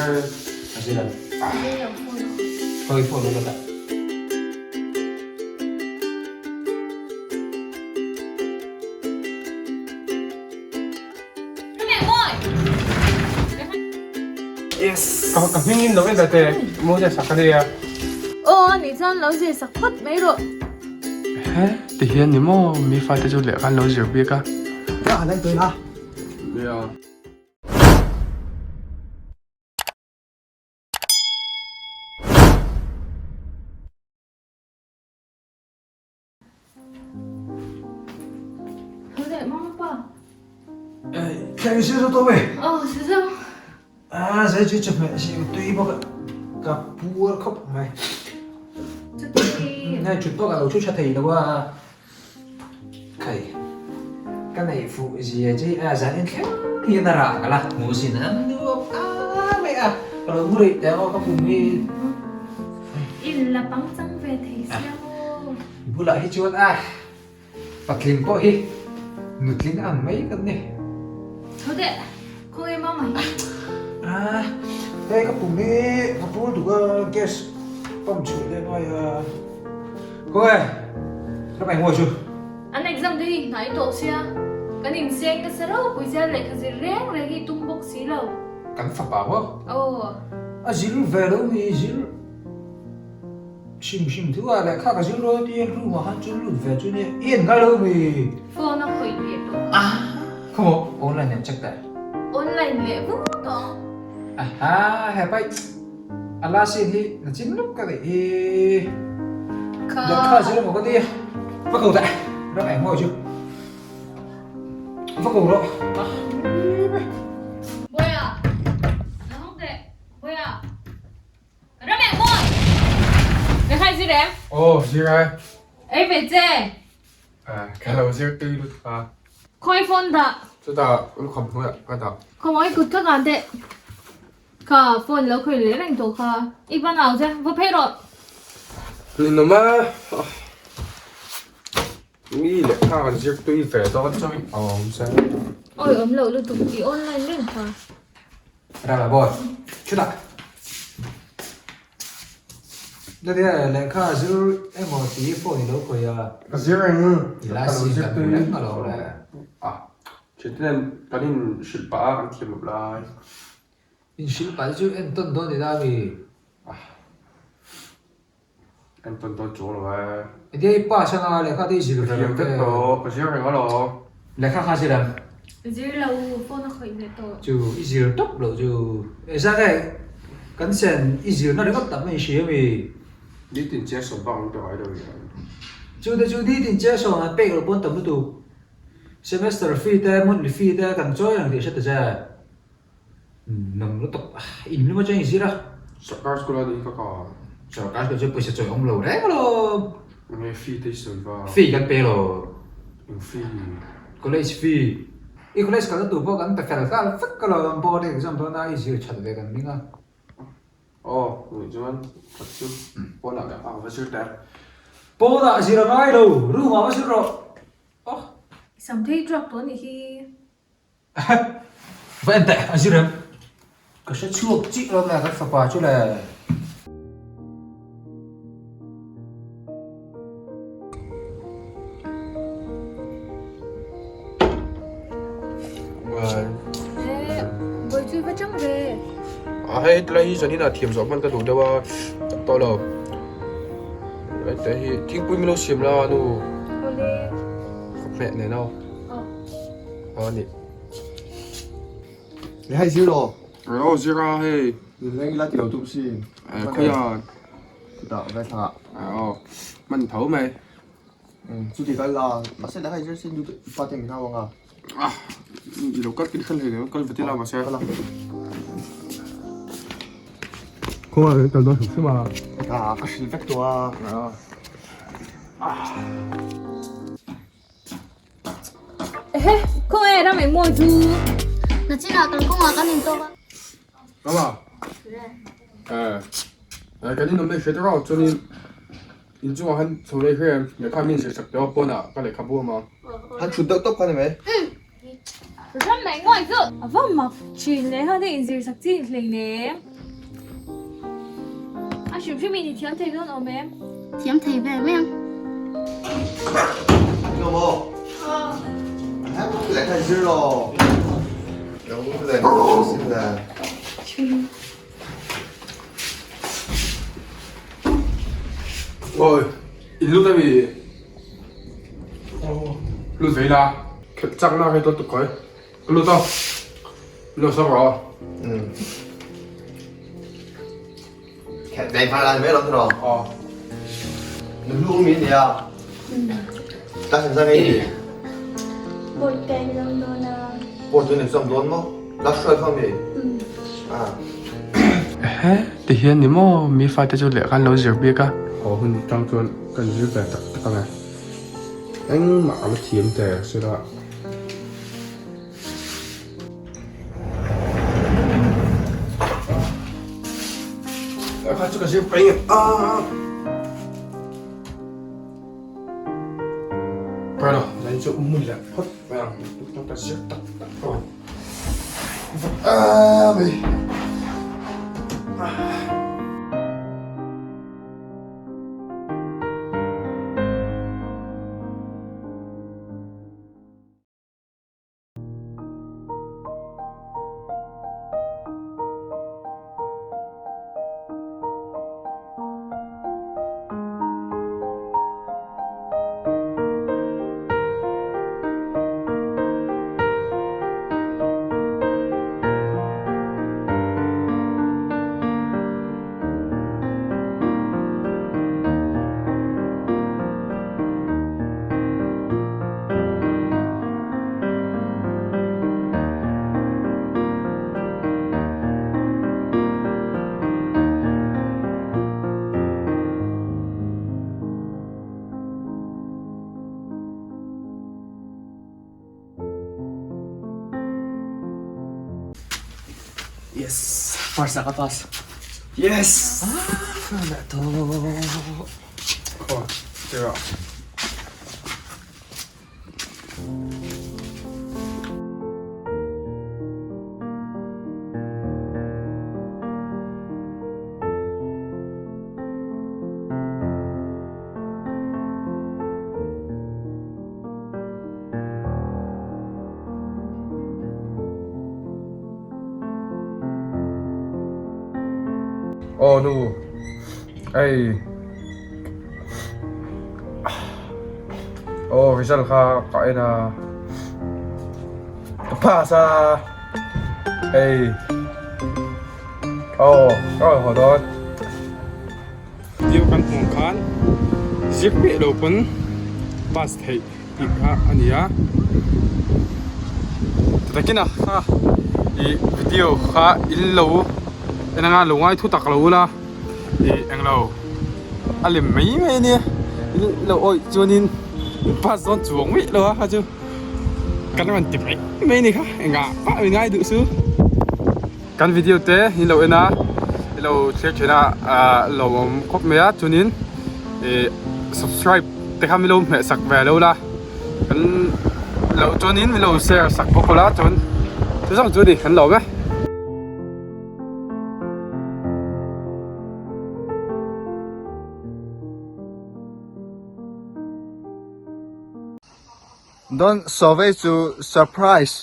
Zir A zir a. Khawi phone lo la. Yes. Ka ka hming in lo en te mo ja sak ania. Aw ani chuan lo zir sak phawt mai rawh. He ti hian ni maw mi fate chu lehkha an lo zir bik a. Ka han en tawh ila. Nia. Ka nei fuh zia chi a zan in thleng hian a rah ka la hmu sin an nuam a mai a ka lo mu rih teh ang aw ka pum hi. In la pangchang ve thei sia maw. Bulah hi chuan a patling pawh hi nutling ang mai kan ni. Tho deh, khawnge mama hi? A hei ka pum hi ka pur duk a gas pump chhuah leh ngai a. Khawnge ka mai ngawi chu. An exam te hi hnai tawh sia, kan inseng nasa ropui sia lehkha zir reng reng hi tum bawk si lo. Kan fapa maw? Aw. A zir ve lo mi zir hrim hrim thu a lehkha ka zir rual tia room ah khan chu lut ve chu nia i en ngai lo mi. Phone a khawih leh tawh. Ah khaw online nen check teh. Online leh vut tawh. Aha hepai a last scene hi na chin lup ka neih hi. Lehkha zir emaw ka ti va ko teh ram eng maw chu va ko rawh. Boya la hawng teh Boya ram eng maw lehkha i zir em? Aw zir e. Ei ve che. Ka lo zir tui lut a. Khawi phone dah? Chutah lukham hnuaiah ka dah. Khawngaih kut ka kan teh. Kha phone lo khawih leh reng tawh kha. I va nau che, va phei rawh. Ninawm a. Mi lehkha kan zir tui ve dawn chu i awm se. Awi awm loh lutuk i online reng kha. Rala boy, chutah. Nadia lehkha zir emaw tih phone i lo khawih a. Ka zir reng. I la sin kan hmu reng alawm le. Ah. Thiantinen kan in hrilh pah a kan thiam loh lai. In hrilh pah te chu entawn dawn ni la mi? Ah. Entawn dawn chuang lo e. Engtia i pass anga lehkha te i zir ve lo te. Ka thiam vek tawh, ka zir reng alawm. Lehkha kha zir em? Zir lo, phone a khawih leh tawh. Chu i zir tawp loh chu. Eza nge kan sen i zirna ringawt tam a in hria mi? Nitin che sawm bak an pe ngai lo i. Chu te chu nitin che sawm an pek loh pawn tam lutuk. Semester fee te monthly fee te kan chawi reng tih hre ta che. Nang lutuk in lum atang i zir a. Sarkar school a ni ka ka. Sarkar school chu pawisa chawi awm lo reng lo. Enge fee te i sawi va. Fee kan pe lo. Eng fee? College fee. I college kalna tur pawh kan pe fel nghal vek alawm board exam dawn a i zir that ve kan ring a. Aw, nih chuan khat chu pawnah leh a va zir teh. Pawnah zir a ngai lo, room ah va zir rawh. Aw. I sam thei truak tawh anih hi. Va en teh, a zir em? Ka hre chhuak chiah lo le, kan fapa chu le. Bawi chu va chang ve. A hei tlai hi zanin ah thiam zawh hman ka duh deuh a, tak tawh lo. Hei te hi thingpui min lo siam la nu. Awle. Ka hmeh nen aw. Aw ni. Ni hei zir lo. Aw zir a hei. Ni leng ila ti lo tum si. Khawi a. Chutah vai thlang ah. Aw hman tho mai. Chuti kal la mahse lehkha i zir sin duh pa te min hau ang a. Ah i lo kal kal hlei lo kal vati la mahse. Khawngaih kal dawn hrim hrim a. Ah ka hrilh vek tawh a. Ehe khawngaih ram engmaw chu. Nachinah kan kawngah kan intawk a. Mama. Eh kan inawm leh hret rawh chuanin inchungah khan chho leh hrem lehkha min zir sak tawh a pawnah ka lehkha buam a. Han chhut deuh tawp kha ni mai. Ram engmaw chu. A va mak thin leh kha te inzir sak chi hlei nem. A hrim hrim in i thiam thei dawn awm em? Thiam thei ve mai ang. Eng maw? Lehkha zir lo. Lo le sin le. Oi, in lut ami. Lut ve ila. Khelh chak na hei dawn tuk koi. Ka lut a. Lo sak rawh. Khelh ve hma lai mai lo tiraw? Aw. Nu mi ania. Class engzah nge i nih? Bawihtei ni zawm dawn a. Pawh chu ni zawm dawn maw? Class 12 a mi? Ah. Ehe, tihian ni maw mi fate chu lehkha an lo zir bik a. Haw hun tang chuan kan zir ve tak tak ang e. Engmah a la thiam der sela. Lehkha chu ka zir paih a. Pailo, zanin chu mu leh phawt mai ang. Ka zir tak tak tawh. Ah, mai. Yes, first ah ka pass. Yes! Ah, to. Oh, tira. Aw nu hei aw result kha ka en a ka pass a hei aw ka rawn haw dawn. Video kan hmuh khan zir peh lo pawn pass theih tih kha a ni a takin a kha ih video kha in lo en anga lo ngai thu tak lo ula ih englo a lem mai mai a nia in lo awih chuanin in pass dawn chuang miah lo a kha chu kan rawn ti mai mai a ni kha engah pah min ngai duh su. Kan video te in lo en a i lo thlir thin a ah lawmawm khawp mai a chuanin ih subscribe te kha min lo hmeh sak ve lo la kan loh chuanin min lo share sak bawk ula chuan chu zawng chu a ni kan lawm e. Don't survey chu surprise.